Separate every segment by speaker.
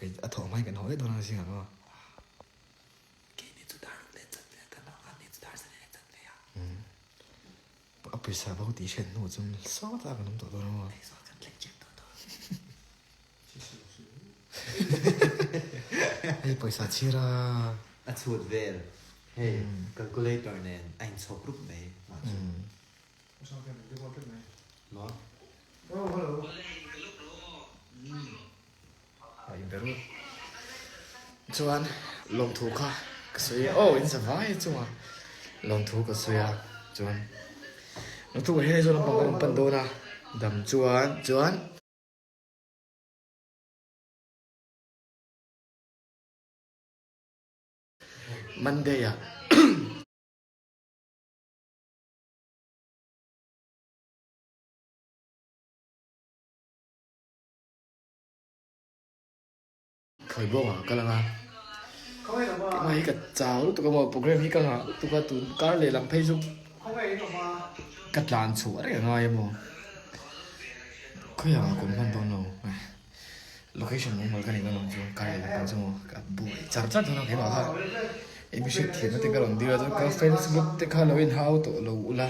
Speaker 1: A thawh hmain kan haw daih dawn a zingah maw?
Speaker 2: Keini chu dar ruk leh chan ve a kan lo a, ni chu dar zan leh chan ve a.
Speaker 1: A pawisa bo tih hriat hnu chuan sawtah kan awm tawh dawn a maw?
Speaker 2: Aizawl kan thleng chiah tawh dawn.
Speaker 1: Hei pawisa chhir a.
Speaker 3: A chhut vel hei calculator nen a inchhawp rup mai mah chu. Maw?
Speaker 1: A in ber chuan lawmthu kha ka sawi a aw in za vai chunga lawmthu ka sawi a chuan naktuk ah hian Aizawl lampang ka rawn pan dawn a dam chuan chuan. Monday ah. Khawi bawngah ka kal ang a, keimah hi ka chau lutuk a maw program hi ka nghah lutuk a tun kar lehlam phei chu ka tlan chhuah reng a ngai a maw khawiah ka awm hman dawn lo location mumal ka neih dawn lo chu kar lehlam pawh chu maw ka buai char char dawn a keimah kha eng hriat thiamna te ka rawn dil a chuan ka friends group te kha lo inhau tawh lo ula.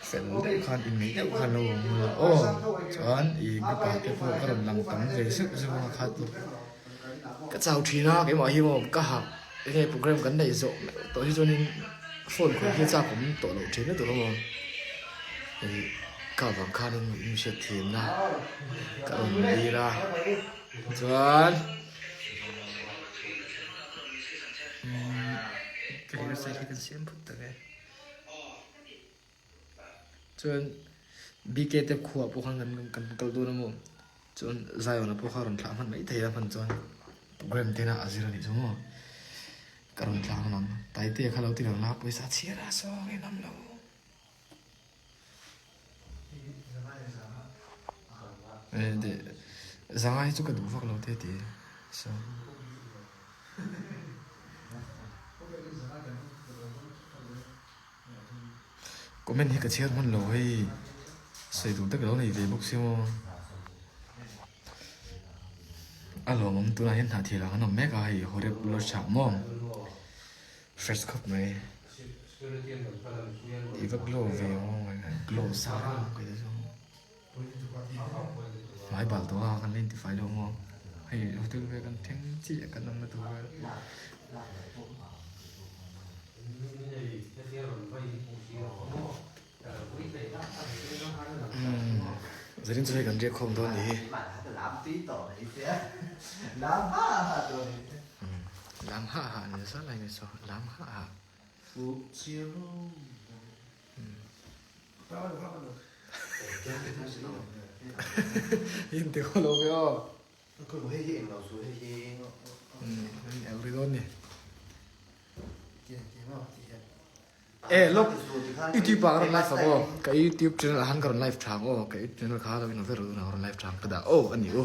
Speaker 1: Fel deuh khan inneih deuh khan lo awm a aw chuan ih group ah te pawh ka rawn lang tam ve zeuh zeuh a kha chu ka chau thin a keimah hi maw ka hah enge program kan neih zawh meuh tawh hi chuanin phone khawih hi chak awm tawh loh thin lutuk a maw ih ka vang khanin in hriat thiamna ka rawn lir a chuan umm ka hairstyle hi kan siam phut tak e. Chuan BK te khuah pawh khan kan kal dawn a maw? Chuan Zion-a pawh kha a rawn thlah hman mai thei a hman chuan program te na a zir a nih chu maw? Ka rawn thlah hman ang. Taitea kha lo ti lang la pawisa chhiar a sawng in awm lo. Zanga hi chu ka duh vak lo te ti so. Comment hi ka chhiar hman lo hei sawi tur te ka lo nei ve bawk si maw a lawmawm tunah hian hnahthial ang an awm mek a hei Horeb lodge ah maw fresh khawp mai i va glow ve maw glow sa reng ang kei te chu. Hmai bal tawh a kan la intifai lo maw hei hotel vel kan thleng chiah kan awmna tur vel. Umm zanin chu hei kan riak khawm dawn ni hi. Lam hah hah ni nasa lai ni saw lam hah hah. In ti khaw lo ve aw. El ri dawn ni. E lok YouTube ah ka rawn live ang aw. Ka YouTube channel ah khan ka rawn live thang aw. Ka YouTube channel kha lo in awm ve rawh tuna ka rawn live thang ka dah aw a ni u.